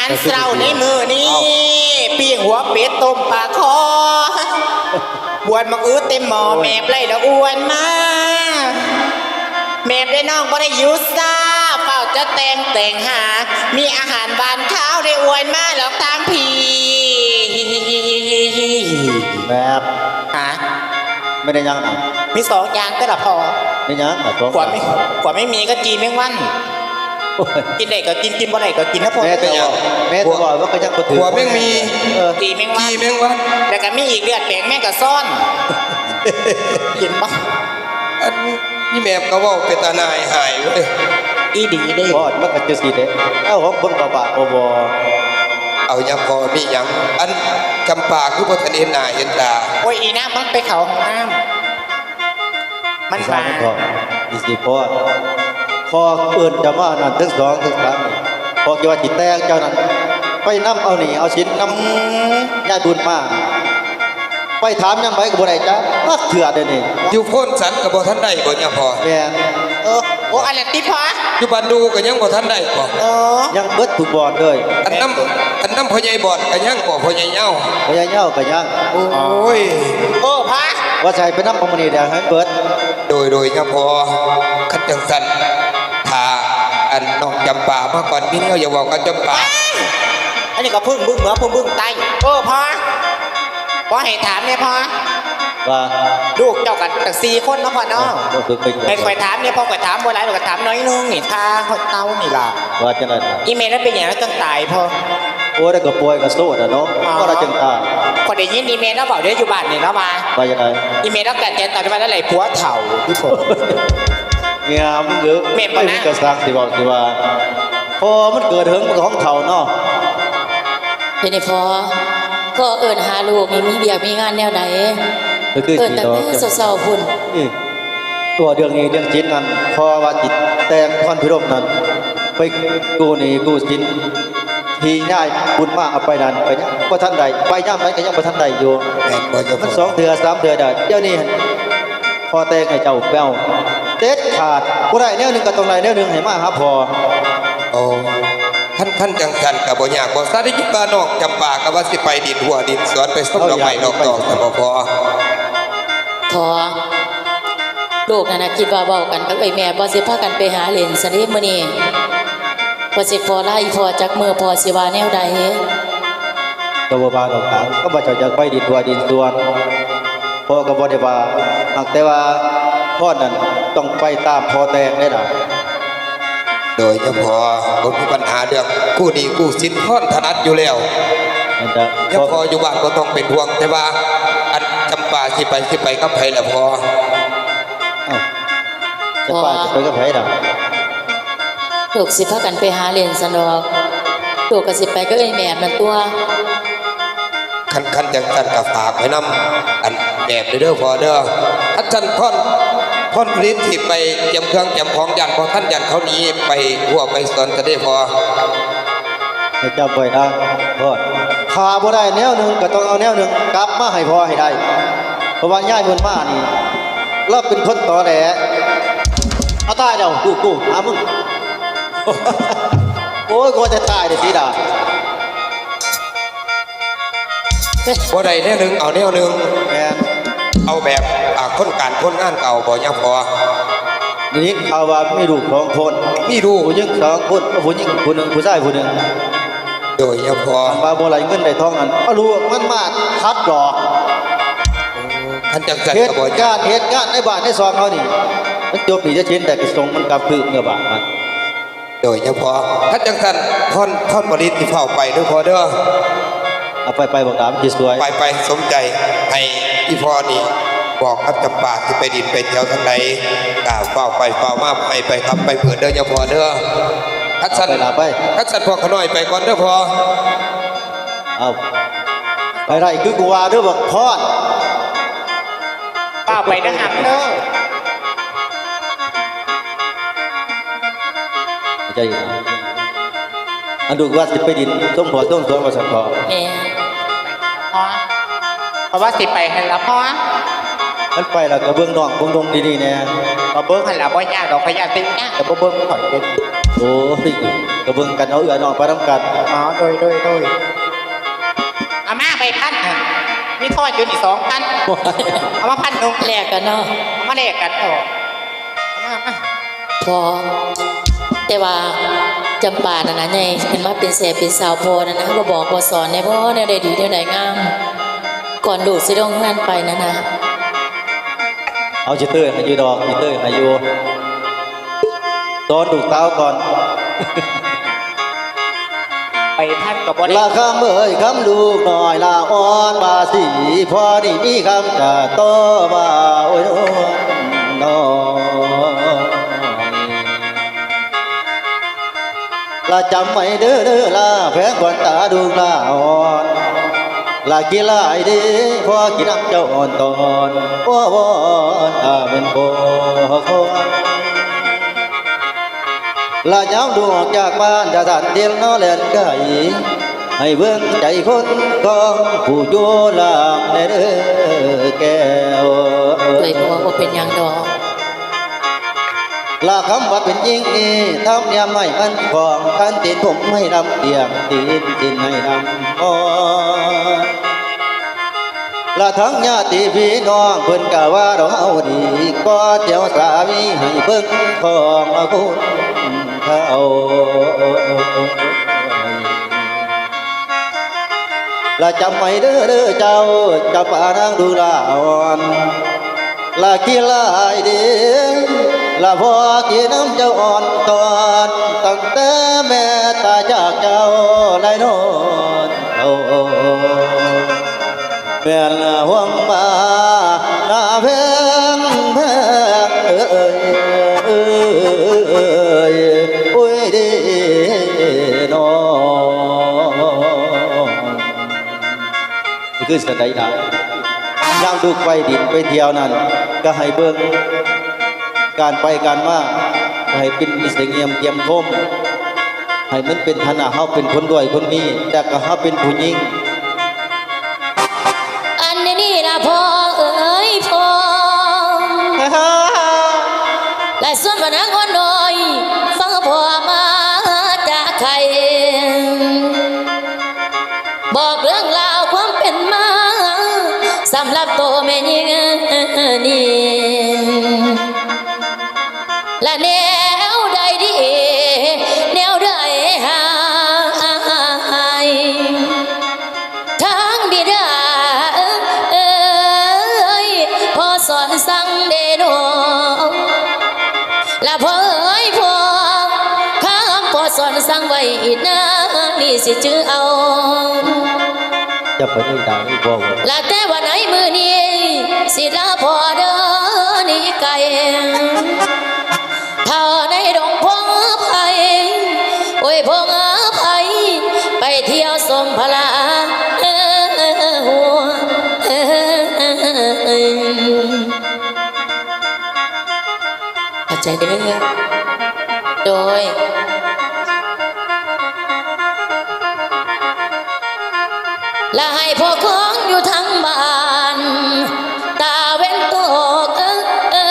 ອັນເຊົ້າໃນມື້ນີ້ ເອົ້າ ປີ້ງຫົວເປັດຕົ້ມປາຄໍ່ ບວນບັກອຶເຕັມໝໍ້ ໂອ້ຍ ແມບໄລ່ດອກອວນມາ ແມບໄດ້ນ້ອງບໍ່ໄດ້ຢູ່ຊ້າ ເຝົ້າຈະແຕ່ງແຕ່ງຫາ ມີອາຫານຫວານຄາວໄດ້ອວນມາຫຼອກທາງພີ້ ແມບ ຫາ ແມ່ນຫຍັງນະ? ມີສອງຢ່າງເດີລະພໍ່ ແມ່ນຫຍັງນະ? ສອງ ຂວາ ຂວາແມ່ງໝີກັບຈີ່ແມງວັນ ໂອ້ຍ ກິນໄດ້ກໍກິນ ກິນບໍ່ໄດ້ກໍກິນນະພໍ່ ແມ່ນຫຍັງ? ແມ່ນແຕ່ວ່າມັນກໍຍັງບໍ່ຖືກ ຂວາແມ່ງໝີ ເອີ ຈີ່ແມງວັນ ຈີ່ແມງວັນ ແລ້ວກໍມີອີກເລືອດແປງແມງກະຊອນ ກິນບໍ່? ອັນ ອີ່ແມ່ກໍເວົ້າເປັນຕາໜ່າຍຫາຍເວີຍ ອີ່ດີເດ້ ພໍດມັນກໍຈັ່ງຊີ້ເດ້ ເອົາຂອງຄົນບ້າໆ ບໍ່ ບໍ່ ເອົາຫຍັງພໍ ມີຫຍັງ? ອັນຈຳປາຄືບໍ່ທັນເຫັນໜ້າເຫັນຕາ? ໂອ້ຍ ອີນາງມັນໄປເຂົ້າຫ້ອງນ້ຳ ມັນຫວານ ເຈົ້າມັນພໍ ອີ່ຊິພໍ ພໍເອີ້ນເຈົ້າມານັ້ນ ທັງສອງທັງສາມນີ້ ພໍຄິດວ່າຊິແຕ່ງເຈົ້ານັ້ນ ໄປນຳເອົາໜີ້ເອົາສິນນຳຍາຍບຸນມາ ໄປຖາມຍາມໃດກໍບໍ່ໄດ້ຈັກເທື່ອດຽວນີ້ ຢູ່ໂພນສັນກໍບໍ່ທັນໄດ້ບໍ່ຍາພໍ່? ແມ່ນ ເອີ ໂອ້ ອັນນັ້ນຕິພໍ່ ຢູ່ບ້ານດູກໍຍັງບໍ່ທັນໄດ້ບໍ່? ເອີ ຍັງເບິດທຸກບ່ອນເລີຍ ອັນນຳ ອັນນຳພໍ່ໃຫຍ່ບອນກໍຍັງບໍ່ ພໍ່ໃຫຍ່ເຍົາ ພໍ່ໃຫຍ່ເຍົາກໍຍັງ ໂອ້ຍ ເອີ ພະ ວ່າຊິໃຫ້ໄປນຳຂອງມື້ນີ້ແລ້ວໃຫ້ມັນເບິດ ໂດຍ ໂດຍຍາພໍ່ ຄັນຈັ່ງຊັ້ນ ຖ້າອັນນ້ອງຈຳປາມາກ່ອນ ມີແນວຢາກເວົ້າກັບຈຳປາ ອັນນີ້ກໍເພິ່ງບຶ້ງເໜືອ ເພິ່ງບຶ້ງໃຕ້ ເອີ ພໍ່ ພໍ່ໃຫ້ຖາມແດ່ພໍ່ ວ່າ ລູກເຈົ້າກັນຕັ້ງສີ່ຄົນເນາະພໍ່ເນາະ ເອີ ເອີ ເອີ ໃຫ້ຂ້ອຍຖາມແດ່ພໍ່ ຂ້ອຍຖາມບໍ່ຫຼາຍດອກ ຂ້ອຍຖາມໜ້ອຍໜຶ່ງນີ້ ຄ່າເຕົານີ້ລະ ວ່າຈັ່ງໃດ? ອີ່ແມ່ລາວເປັນຫຍັງລາວຈັ່ງຕາຍພໍ່? ໂອ້ຍ ລາວກໍປ່ວຍກໍໂຊດລະເນາະ ອໍ ກໍລາວຈຶ່ງຕາຍ ຂ້ອຍໄດ້ຍິນອີ່ແມ່ລາວເວົ້າເດ້ ຢູ່ບ້ານນີ້ລາວວ່າ ວ່າຈັ່ງໃດ? ອີ່ແມ່ລາວແກ່ແກ່ຕາຍ ແຕ່ວ່າລາວໄດ້ຜົວເຖົ້າ ເມຍມຶງເອີຍ ແມ່ນບໍ່ນະ? ເອີຍ ມັນກໍຊ່າງຊິເວົ້າຊິວ່າ ເພາະວ່າມັນເກີດເຖິງມັນກໍຂອງເຖົ້າເນາະ ເປັນໄດ໋ພໍ່? ພໍ່ເອີ້ນຫາລູກນີ້ມີວຽກມີງານແນວໃດ? ກໍຄື ເອີ້ນຕັ້ງແຕ່ເຊົ້າໆພຸ້ນ ເອີ ເວົ້າເລື່ອງໜີ້ເລື່ອງສິນນັ້ນ ເພາະວ່າຊິແຕ່ງພອນພິລົມນັ້ນ ໄປກູ້ໜີ້ກູ້ສິນ ທີ່ຍາຍບຸນມາເອົາໄປນັ້ນ ກໍຍັງບໍ່ທັນໄດ້ ໄປຍາມໃດກໍຍັງບໍ່ທັນໄດ້ຢູ່ ແມ່ນບໍ່ເຈົ້າ ມັນສອງເທື່ອສາມເທື່ອໄດ້ ດຽວນີ້ຫັ້ນພໍ່ແຕ່ງໃຫ້ເຈົ້າແປ້ວ ເດັດຂາດ ບໍ່ໄດ້ແນວໜຶ່ງກໍຕ້ອງໄດ້ແນວໜຶ່ງ ໃຫ້ມາຫາພໍ່. ໂອ້ ຄັນ ຄັນຈັ່ງຊັ້ນກໍບໍ່ຍາກ ບໍ່ຊາໄດ້ຍິນວ່ານ້ອງຈຳປາກໍວ່າຊິໄປດິນຮົ້ວດິນສວນ ໄປຊົມດອກໄມ້ດອກຕອກ ຊັ້ນບໍ່ພໍ່? ພໍ່ ລູກນັ້ນນະ ຄິດວ່າເວົ້າກັນກັບເອື້ອຍແມ່ ວ່າຊິພາກັນໄປຫາຫຼິ້ນຊະເດມື້ນີ້ ວ່າຊິຂໍລາອີ່ພໍ່ຈັກມື້ ພໍ່ຊິວ່າແນວໃດ? ກໍບໍ່ວ່າດອກ ຖ້າວ່າເຈົ້າຢາກໄປດິນທົ່ວດິນສວນ ພໍ່ກໍບໍ່ໄດ້ວ່າ ຫາກແຕ່ວ່າພອນນັ້ນຕ້ອງໄປຕາມພໍ່ແຕ່ງເດ້ລະ. ໂດຍຍາພໍ່ ບໍ່ມີບັນຫາເລື່ອງກູ້ໜີ້ກູ້ສິນ ພອນຖະໜັດຢູ່ແລ້ວ ແມ່ນແລ້ວ ຍາພໍ່ຢູ່ບ້ານບໍ່ຕ້ອງເປັນຫ່ວງ ແຕ່ວ່າ ອັນ ຈຳປາຊິໄປ ຊິໄປກັບໃຜລະພໍ່? ອ້າວ ຈຳປາຊິໄປກັບໃຜລະ? ລູກຊິພາກັນໄປຫາຫຼິ້ນຊັ້ນດອກ ລູກກໍຊິໄປກັບເອື້ອຍແມ່ມັນຕົວະ. ຄັນ ຄັນຈັ່ງຊັ້ນກໍຝາກໄວ້ນຳ ອັນ ແມ່ເດີພໍ່ເດີ ຄັນຊັ້ນພອນ ພອນຜະລິດຊິໄປຕຽມເຄື່ອງຕຽມຂອງ ຢ້ານບໍ່ທັນ ຢ້ານເຂົາໜີໄປຮົ້ວໄປສວນຊະເດພໍ່. ໃຫ້ຈຳໄວ້ນະ ພອນ ຖ້າບໍ່ໄດ້ແນວໜຶ່ງກໍຕ້ອງເອົາແນວໜຶ່ງກັບມາໃຫ້ພໍ່ໃຫ້ໄດ້ ເພາະວ່າຍາຍບຸນມານີ້ ລາວເປັນຄົນຕໍແຫຼ ເອົາຕາຍແລ້ວ ກູ ກູ ຫາມຶງ ໂອ້ຍ ກວ່າຈະຕາຍໄດ້ສີດາ. ບໍ່ໄດ້ແນວໜຶ່ງເອົາແນວໜຶ່ງ ແມ່ນ ເອົາແບບ ອ່າ ຄົນການຄົນງານກໍເອົາບໍ່ຍາພໍ່? ໄດ້ຍິນຂ່າວວ່າມີລູກສອງຄົນ ມີລູກຜູ້ຍິງສອງຄົນ ຜູ້ຍິງຜູ້ໜຶ່ງ ຜູ້ຊາຍຜູ້ໜຶ່ງ. ໂດຍຍາພໍ່ ຄັນວ່າບໍ່ໄດ້ເງິນໄດ້ທອງນັ້ນ ເອົາລູກມັນມາຂັດດອກ ຄັນຈັ່ງຊັ້ນກໍບໍ່ຍາກ ເຮັດການເຮັດງານໃນບ້ານໃນຊ່ອງເຮົານີ້ ມັນຈົບໜີ້ຈະສິນໄດ້ກໍສົ່ງມັນກັບຄືນເມືອບ້ານມັນ. ໂດຍຍາພໍ່ ຄັນຈັ່ງຊັ້ນ ພອນ ພອນຜະລິດຊິຟ້າວໄປເດີພໍ່ເດີ. ເອົາໄປ ໄປບັກຫຼາ ມັນຊິສວຍ ໄປ ໄປ ສົມໃຈ ໃຫ້ອີ່ພໍ່ນີ້ບອກກັບຈຳປາ ຊິໄປດິນໄປແຖວທາງໃດ ກໍຟ້າວໄປຟ້າວມາ ໃຫ້ໄປຄ່ຳໄປມືດເດີຍາພໍ່ເດີ. ຄັນຊັ້ນ ເອົາໄປຫຼ້າໄປ ຄັນຊັ້ນພວກຂ້ານ້ອຍໄປກ່ອນເດີພໍ່. ເອົາ ໄປໄດ້ຄືກູວ່າເດີບັກພອນ ຟ້າວໄປນະຫຳເດີ. ໃຈ ອັນລູກວ່າຊິໄປດິນຊົມຫົວຊົມສວນວ່າຊັ້ນເຖາະ. ແມ່ນ ພໍ່ ເພາະວ່າຊິໄປຫັ້ນລະພໍ່. ມັນໄປແລ້ວກໍເບິ່ງນ້ອງເບິ່ງດົງດີໆແດ່. ກໍເບິ່ງຫັ້ນລະ ບໍ່ຍາກດອກ ຂ້ອຍຢ້ານແຕ່ຍາກ ກໍບໍ່ເບິ່ງຂ້ອຍເດ້. ໂອ້ຍ. ກໍເບິ່ງກັນເນາະ ເອື້ອຍນ້ອງໄປນຳກັນ. ອໍ ໂດຍ ໂດຍ ໂດຍ. ເອົາມາໃບພັນຫັ້ນ ມີທອນຢູ່ນີ້ສອງພັນ ເອົາມາພັນໜຶ່ງ ແລກກັນເນາະ ເອົາມາແລກກັນ. ເອົາມາ ມາ ພໍ ແຕ່ວ່າຈຳປານັ້ນນະ ໃຫຍ່ຂຶ້ນມາເປັນແສເປັນສາວພໍນັ້ນນະ ບໍ່ບອກບໍ່ສອນແດ່ບໍ ແນວໃດດີແນວໃດງາມ ກ່ອນລູກຊິລົງເຮືອນໄປນັ້ນນະ. ເອົາ ຊິເຕີຍໃຫ້ຢູ່ດອກ ຊິເຕີຍໃຫ້ຢູ່. ສອນລູກສາວກ່ອນ ໄປທັນກໍບໍ່ໄດ້. ລະຄຳເອີຍ ຄຳລູກນ້ອຍລະອ່ອນວ່າສີ ພໍນີ້ມີຄຳກະຕໍ່ວ່າ ໂອ້ຍ ນ້ອງ ລະຈຳໄວ້ເດີ ເດີລະ ແພງຂວັນຕາລູກລາອ່ອນ ລະຂີ້ຮ້າຍເດ້ ພໍຂີ້ນຳເຈົ້າອ່ອນຕອນ ໂອ້ ວອນ ອາ ແມ່ນບໍ່ ລະຍາມລູກອອກຈາກບ້ານ ສະຖານທີ່ນອນແລ່ນໄກ ໃຫ້ເບິ່ງໃຈຄົນຂອງຜູ້ຢູ່ລາງແດ່ເດີແກ້ວ. ໂດຍ ບໍ່ ບໍ່ເປັນຫຍັງດອກ. ລະຄຳວ່າເປັນຍິງນີ້ ທຳນຽມໃຫ້ມັນຄອງ ຄັນຕີນຜົມໃຫ້ດຳຕຽງ ຕີນ ຕີນໃຫ້ດຳອ່ອນ ລະທັງຍາດຕິພີ່ນ້ອງເພິ່ນກະວ່າດອກເຮົາດີ ກໍແຈວສາມີໃຫ້ເບິ່ງຂອງຄຸນເຂົາ. ລະຈຳໄວ້ເດີ ເດີເຈົ້າ ເຈົ້າປ້ານາງດູລາອ່ອນ ລະຂີ້ຮ້າຍເດ້ ລະພໍຂີ້ນຳເຈົ້າອ່ອນຕອນ ຕັ້ງແຕ່ແມ່ຕາຍຈາກເຈົ້າໄດ້ນອນ ໂອ ແມ່ນຫ່ວງມາໜ້າແພງ ແພງເອີຍ ເອີຍ ໂອ້ຍເດ້ນ້ອງ. ຄືສະໄດນະ ຍາມລູກໄປດິນໄປທ່ຽວນັ້ນ ກໍໃຫ້ເບິ່ງການໄປການມາ ໃຫ້ເປັນມິດສະຫງຽມກຽມຄົມ ໃຫ້ມັນເປັນຖານະເຮົາເປັນຄົນດ້ວຍຄົນມີ ແຕ່ກໍເຮົາເປັນຜູ້ຍິງ. ອັນນີ້ລະພໍ່ເອີຍພໍ່ ລະຊວນວ່ານາງອ່ອນນ້ອຍ ຟັງພໍ່ມາຈາກໄຄ ບອກເລື່ອງລາວຄວາມເປັນມາ ສຳລັບໂຕແມ່ຍິງນີ້ ລະແນວໃດດີ ແນວໃດຮ້າຍ ທາງບິດາເອີຍ ພໍ່ສອນສັ່ງເດນ້ອງ ລະພໍ່ເອີຍພໍ່ ຄຳພໍ່ສອນສັ່ງໄວ້ ອີກນານນີ້ຊິຈື່ເອົາ ຈະໄປໄດ້ດາວນີ້ບໍ່ ລະແຕ່ວ່າໃນມື້ນີ້ ຊິລາພໍ່ເດີໜີໄກ ເຂົ້າໃນດົງພົງໄພ ໂອ້ຍ ພົງໄພ ໄປທ່ຽວຊົມພະລາຫົວ ເຂົ້າໃຈເດີ ໂດຍ ລະໃຫ້ພໍ່ຄອງຢູ່ທາງບ້ານ ຕາເວັນຕົກເອີ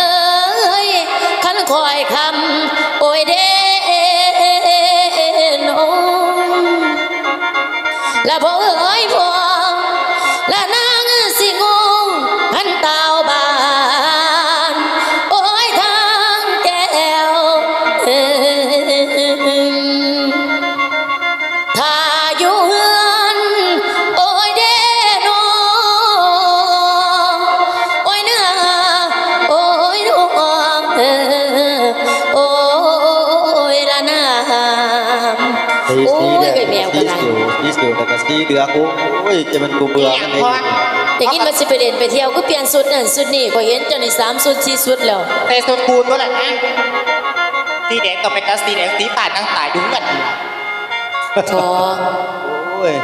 ຍ ຄັນຄ່ອຍຄ່ຳ ໂອ້ຍເດນ້ອງ ລະພໍ່ເອີຍພໍ່ ລະນາງຊິງູ ຄັນຕາວບ້ານ ໂອ້ຍທາງແກ້ວ ຖ້າຢູ່ເຮືອນ ໂອ້ຍເດນ້ອງ ໂອ້ຍນາ ໂອ້ຍນ້ອງ ໂອ້ຍລະນາ ໂອ້ຍ ເອື້ອຍແມວກໍໄດ້ ສີສີແດງ ສີຂຽວ ສີເຫຼືອງ ໂອ້ຍ ຈະແມ່ນກູເບື່ອ ອີ່ຫຍັງ ມັນນີ້ ພໍ່ ໄດ້ຍິນວ່າຊິໄປເລ່ນໄປທ່ຽວ ຄືປ່ຽນຊຸດນັ້ນຊຸດນີ້ ຂ້ອຍເຫັນເຈົ້ານີ້ສາມຊຸດສີ່ຊຸດແລ້ວ ໃສ່ຊຸດຄູ່ຕົວນັ້ນນະ ສີແດງກໍໄປກັບສີແດງ ສີຟ້ານັ່ງຕາຍຢູ່ເຮືອນ ພໍ່ ໂອ້ຍ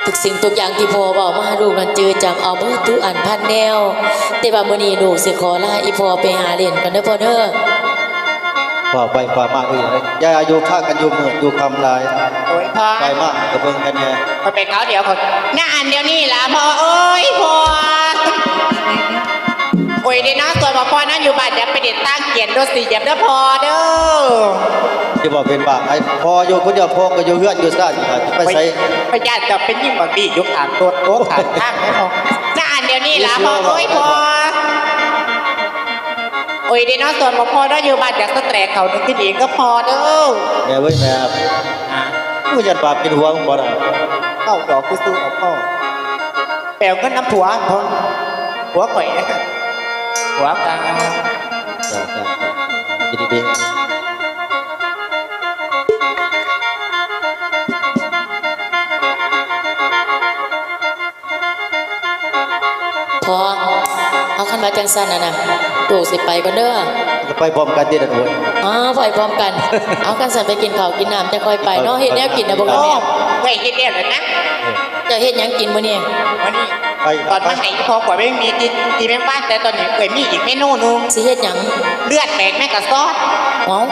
ທຸກສິ່ງທຸກຢ່າງທີ່ພໍ່ເວົ້າມາ ລູກນັ້ນຈື່ຈຳເອົາເບິດທຸກອັນພັນແນວ ແຕ່ວ່າມື້ນີ້ລູກຊິຂໍລາອີ່ພໍ່ໄປຫາຫຼິ້ນກ່ອນເດີພໍ່ເດີ ຟ້າວໄປຟ້າວມາເອີຍ ຢ່າຢູ່ພາກັນຢູ່ມືດຢູ່ຄ່ຳຫຼາຍ ໂອ້ຍພໍ່ ໄປມາກະເບິ່ງກັນແດ່ ຂ້ອຍໄປຄາວດຽວ ຂ້ອຍນະ ອັນດຽວນີ້ລະພໍ່ເອີຍ ພໍ່. ໂອ້ຍເດ້ເນາະ ສ່ວນພໍ່ເນາະ ຢູ່ບ້ານຢ່າໄປເດັດຕາງກຽນໂດດສີຫຍັບເດີພໍ່ເດີ. ຊິເວົ້າເປັນບ້າໄອ້ ພໍ່ຢູ່ຄົນດຽວ ພໍ່ກໍຢູ່ເຮືອນຢູ່ຊານ ຊິໄປໃສ? ຂ້ອຍຢ້ານເຈົ້າໄປຍິງບັກບີຢູ່ຂ້າງລົດ ໂອ້ ຂ້າງທາງໃດພໍ່. ນະ ອັນດຽວນີ້ລະພໍ່ເອີຍພໍ່. ໂອ້ຍເດ້ເນາະ ສ່ວນພໍ່ເນາະ ຢູ່ບ້ານຢາກສະແຕກເຂົ້າໜຶ່ງກິນເອງເດີພໍ່ເດີ. ແມ່ເອີຍແມ່ ຫາ ກູຢ້ານບາບກິນຫົວມຶງບໍ່ນະ. ເວົ້າດອກຊື່ໆ ເອົາພໍ່ ໄປເອົາເງິນນຳຜົວ ຜົວຂ້ອຍ ຜົວກະ ຈ້າໆ ຍິນດີ. ພໍ່ ເອົາ ຄັນວ່າຈັ່ງຊັ້ນຫັ້ນນະ ລູກຊິໄປກ່ອນເດີ. ໄປພ້ອມກັນຕິລະໂອຍ. ອໍ ໄປພ້ອມກັນ. ເອົາ ຄັນຊັ້ນໄປກິນເຂົ້າກິນນ້ຳ ຈັ່ງຄ່ອຍໄປເນາະ. ເຮັດແນວກິນນະບໍ່ ພໍ່. ເອີຍ ເຮັດແລ້ວລະນະ. ເຈົ້າເຮັດຫຍັງກິນມື້ນີ້? ມື້ນີ້ ໄປ ຕອນມາໃຫ້ອີ່ພໍ່ຂ້ອຍໄປມີກິນ ກິນແມງວັນ ແຕ່ຕອນນີ້ເອື້ອຍມີອີກເມນູໜຶ່ງ. ຊິເຮັດຫຍັງ? ເລືອດແປງແມງກະຊອນ. ເອົ້າ